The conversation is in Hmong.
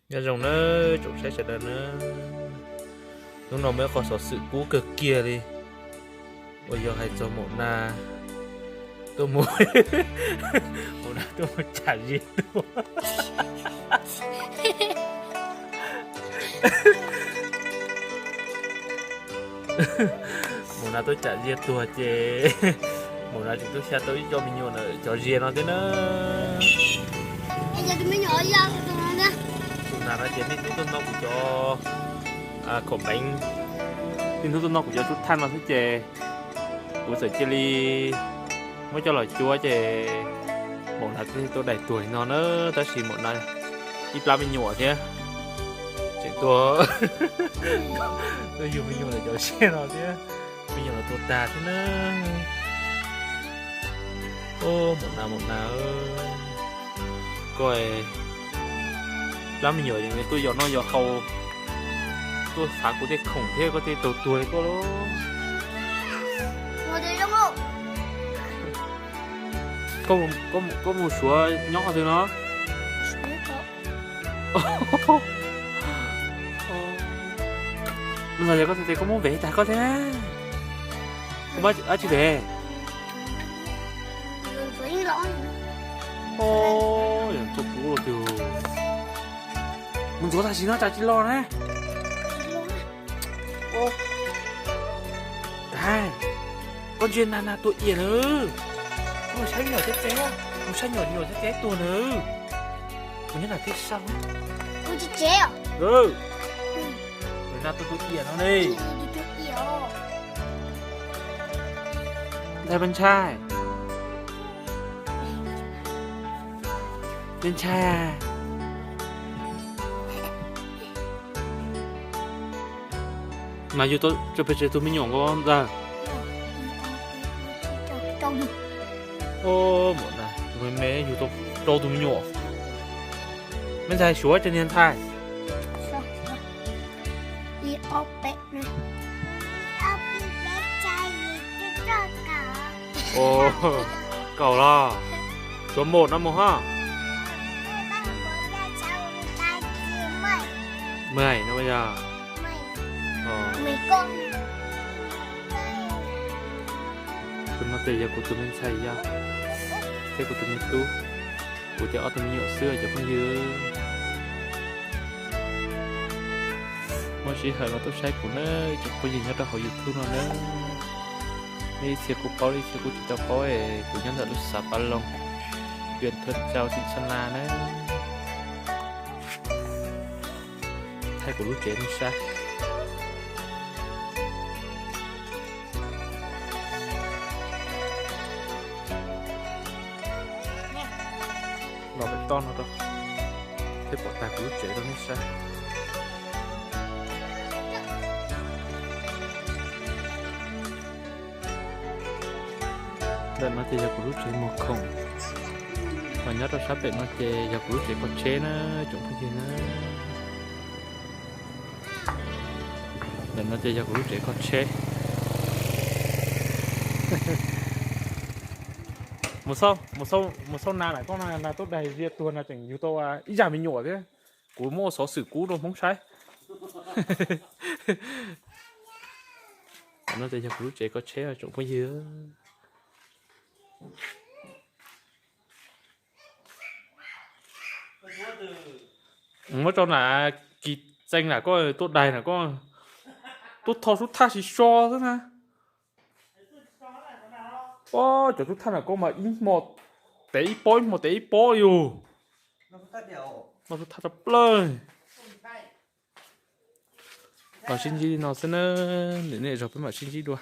Nyob zoo na, tsoom saib sawv daws na, hnub no muaj ib qho xov xwm kub kawg kiag li, uas yog hais txog maum nas tuaj mus, maum nas tuaj mus tsam zia tuag. Maum nas tuaj tsam zia tuag ces maum nas tseem tuaj xya tau ib co me nyuam ntawm cov zia no thiab na. Tus nas no ces niaj hnub tuaj noj kuv cov khaum peev, niaj hnub tuaj noj kuv cov sub thaj no xwb ces kuv txawm cia li muab coj los cuab ces maum nas thiaj tuaj dai tuag li no na. Tab sis maum nas ib plab me nyuam thiab, tseem tuag, tuaj yug me nyuam ntawm cov zia no thiab, me nyuam los tuag tag thiab na. Maum nas, maum nas, koj plab me nyuam tuaj yos noj yos haus, tuaj xav kuv tej khoom thiab koj thiaj tau tuag li koj lauj. Koj mus suav nyob qhov twg no? Mus ntxov yog koj txhais tes koj muab vev tag koj thiab. Koj muab dab tsi vev? Tus kub los twg? Mus ntxuav tam sim no tsam tsis los na. Dais, koj ntsia nas nas tuag iam na. Koj mus saib nyuam teb teb, mus saib nyuam nyuam teb teb tuag na. Kuv nyob nram tej saum. Nas tuag tuag iam no ne. Ntxhais, peb ntshai, peb ntshai. Mas yug tau pes tsawg tus me nyuam nkaus ntxawg? Tus me me yug tau rau tus me nyuam. Me ntxhais, suav tsev niag ntxhais. Kaum los? Suav maum no mus ha. Maj no yog. Tus no ces yog kuv tus me ntxhais yog, thiab kuv tus me tub, kuv cov ob tug me nyuam xwb cov phooj ywg. Muaj sij hawm los tuaj saib kuv na, cov phooj ywg nyob rau hauv YouTube no na. Nej ib txhia kuj paub, ib txhia kuj tsis tau paub, kuv nyob ntawm lub xav Pas Loos, huyện Thuận Châu, tỉnh Sơn La na. Thaij kuv lub tsev nej saib. Los pem toj no rau, thiaj pom tag kuv lub tsev rau nej saib. Ntawm no ces yog kuv lub tsev muag khoom, ho nyob rau sab pem no ces yog kuv lub tsev kho tsheb na, tsoom phooj ywg na. Ntawm no ces yog kuv lub tsev kho tsheb. Mus xauj, mus xauj nas lam koj na, nas tuaj daig zia tuag no tseem yug tau ib zaj me nyuam thiab. Kuv muab ua xov xwm kub rau Hmoob saib. Ntawm no ces yog kuv lub tsev kho tsheb tsoom phooj ywg. Muab rau nam Kis Txees nam koj tuaj daig nam koj, tuaj tho sub thaj tsis so xwb na. Pob, cov sub thaj nam koj mas ib hmo tev ib pob, ib hmo tev ib pob li os. Noj sub thaj tshaj plaws. Los sib ntsib li no xwb na, lwm niaj zaus peb mam sib ntsib dua.